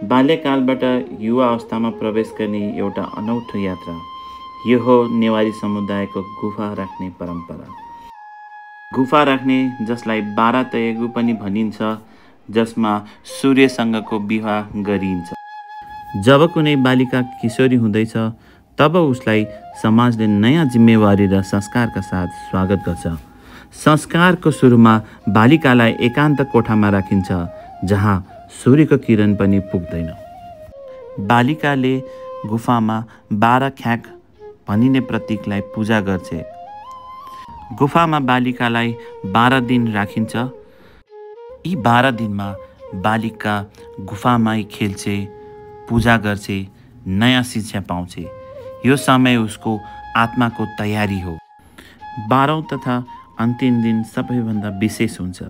बाल्यकालबाट युवा अवस्थामा प्रवेश गर्ने एउटा अनौठो यात्रा। यो हो नेवारी समुदायको गुफा राख्ने परम्परा। गुफा राख्ने, जसलाई 12 तयगु पनि भनिन्छ, जसमा सूर्यसँगको विवाह गरिन्छ। जब कुनै बालिका किशोरी हुँदैछ, तब उसलाई समाजले नयाँ जिम्मेवारी र संस्कारका साथ स्वागत गर्छ। संस्कारको सुरुमा बालिकालाई एकान्त कोठामा राखिन्छ, जहाँ सूर्यको किरण पनि पुग्दैन। बालिकाले गुफामा 12 ख्याक भनिने प्रतीकलाई पूजा गर्छे। गुफामा बालिकालाई 12 दिन राखिन्छ। यी 12 दिनमा बालिका गुफामै खेल्छे, पूजा गर्छे, नयाँ शिक्षा पाउँछे। यो समय उसको आत्माको तयारी हो। 12औं तथा अन्तिम दिन सबैभन्दा विशेष हुन्छ।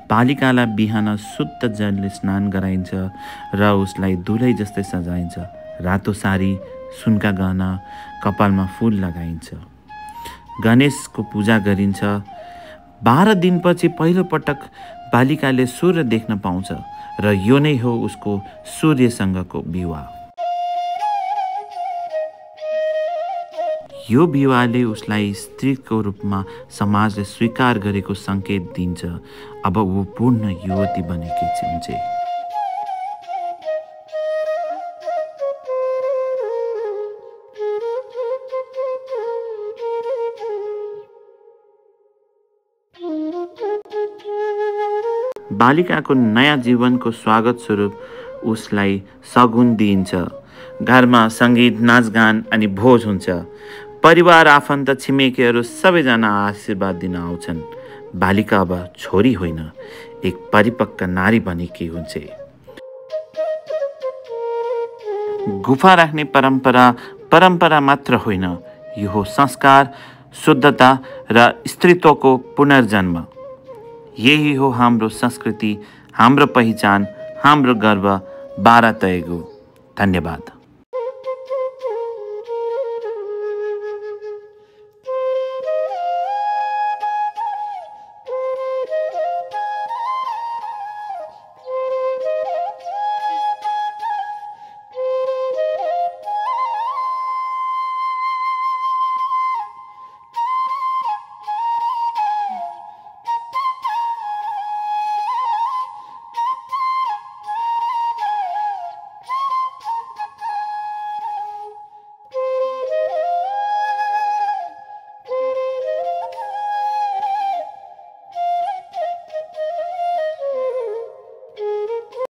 बालिकालाई बिहान शुद्ध जलले स्नान गराइन्छ र उसलाई दुलै जस्तै सजाइन्छ। रातो साडी, सुनका गहना, कपालमा फूल लगाइन्छ। गणेशको पूजा गरिन्छ। 12 दिनपछि पहिलो पटक बालिकाले सूर्य देख्न पाउँछ र यो नै हो उसको सूर्यसँगको विवाह। यो विवाहले उसलाई स्त्रीको रूपमा समाजले स्वीकार गरेको सङ्केत दिन्छ। अब ऊ पूर्ण युवती बनेकी हुन्छ। बालिकाको नयाँ जीवनको स्वागत स्वरूप उसलाई सगुन दिइन्छ। घरमा सङ्गीत, नाचगान अनि भोज हुन्छ। परिवार, आफन्त, छिमेकीहरू सबैजना आशीर्वाद दिन आउँछन्। बालिका अब छोरी होइन, एक परिपक्व नारी बनेकी हुन्छ। गुफा राख्ने परम्परा मात्र होइन, यो हो संस्कार, शुद्धता र स्त्रीत्वको पुनर्जन्म। यही हो हाम्रो संस्कृति, हाम्रो पहिचान, हाम्रो गर्व। 12 तयगु। धन्यवाद।